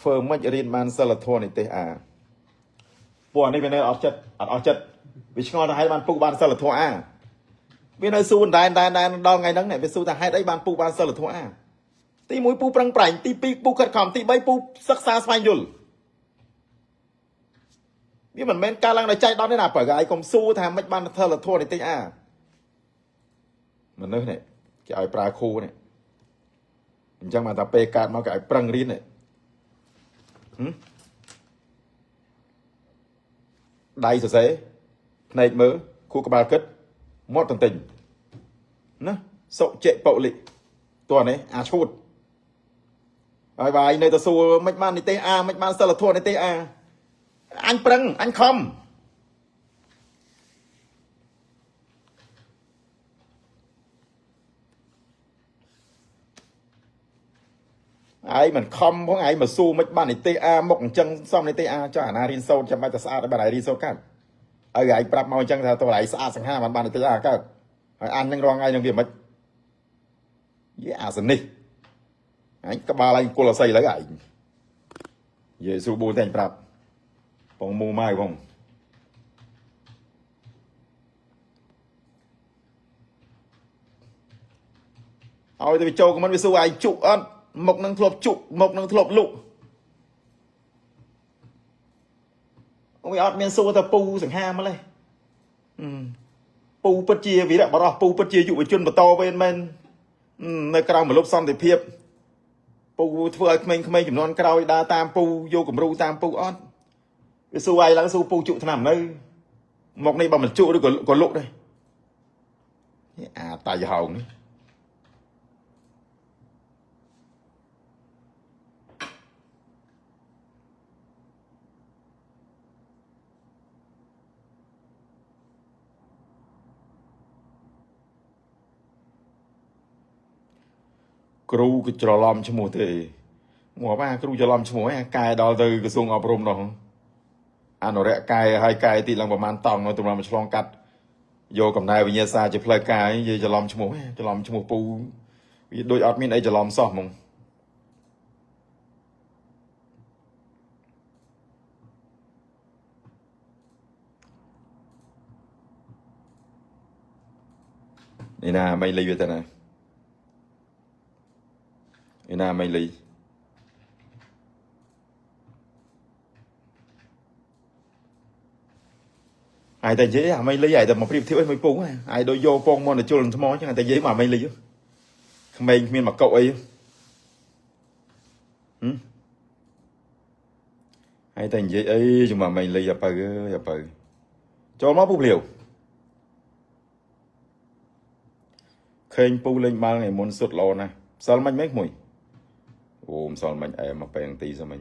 ធ្វើម៉េចរៀនបានសិលធម៌និទេសអាពួកអានេះវានៅអត់ចិត្តអត់អស់ចិត្តវាឆ្ងល់ថាហេតុបានពុកបានសិលធម៌អាវានៅសួរដែនដែនដែនដល់ថ្ងៃហ្នឹងវាសួរថាហេតុអីបានពុកបានសិលធម៌អាទី1ពូប្រឹងប្រែងទី2ពូខិតខំទី3ពូសិក្សាស្វែងយល់វាមិនមែនកើតឡើងដោយចៃដន្យទេណាបើឯងកុំសួរថាម៉េចបានសិលធម៌និទេសអាមនុស្សនេះគេឲ្យប្រើគ្រូនេះអញ្ចឹងបានថាពេលកើតមកគេឲ្យប្រឹងរៀននេះដៃសរសេរភ្នែកមើលខួរក្បាលគិតមាត់ទន្ទិញណាសុចេបុលិតោះនេះអាឈួតហើយបាយនៅតែសួរមិនបាននិទេសអាមិនបានសិលធម៌និទេសអាអញប្រឹងអញខំឯងមិនខំផងឯងមកសួរមិនបាននិទេសអាមកអញ្ចឹងសំនិទេសអាចុះអាណារៀនសូត្រចាំបាច់តែស្អាតឲ្យបានឯងរៀនសូត្រកើតឲ្យឯងប្រាប់មកអញ្ចឹងថាតើឯងស្អាតសង្ហាបានបាននិទេសអាកើតហើយអាននឹងរងថ្ងៃនឹងវាមិនយេអាសនេះឯងក្បាលឯងគុលអស័យឡើយឯងយេស៊ូបូតែងប្រាប់បងមូម៉ៅបងឲ្យទៅវាចូលខមមិនវាសួរឯងជក់អត់មុខនឹងធ្លាប់ជក់មុខនឹងធ្លាប់លុកវាអត់មានសួរទៅពូសង្ហាមកលេពូពិតជាវីរៈបរោះពូពិតជាយុវជនបន្តវេនមែននៅក្រៅមលុបសន្តិភាពពូធ្វើឲ្យក្មេងៗចំនួនក្រោយដើរតាមពូយកគំរូតាមពូអត់វាសួរឯងឡើងសួរពូជក់ឆ្នាំនៅមកនេះបើមិនជក់ឬក៏លុកដែរអាតៃហោងនេះគ្រូក៏ច្រឡំឈ្មោះទេងាប់អាគ្រូច្រឡំឈ្មោះឯងកែដល់ទៅក្រសួងអប់រំនោះអនុរិយកែហើយកែទីឡើងប្រហែលតង់ទៅមកឆ្លងកាត់យកកំណែវិញ្ញាសាជាផ្លូវការនិយាយច្រឡំឈ្មោះច្រឡំឈ្មោះពូវាដូចអត់មានអីច្រឡំសោះហ្មងនេះណាមិនលីវាទៅណានេះណាមិនលីឯតែនិយាយអាមិនលីឯតែមកប្រៀបធៀបអីមួយពងឯដូចយកពងមកទៅជុលថ្មអញ្ចឹងតែនិយាយមកអាមិនលីក្មេងគ្មានមកកុកអីឯតែនិយាយអីជាមួយអាមិនលីអាពៅអើយអាពៅចូលមកពូភ្លាវឃើញពូលេងបាល់ថ្ងៃមុនសុតល្អណាស់ម្សិលមិញមែនក្មួយអូម្សិលមិញអែមកពេងទីសមិញ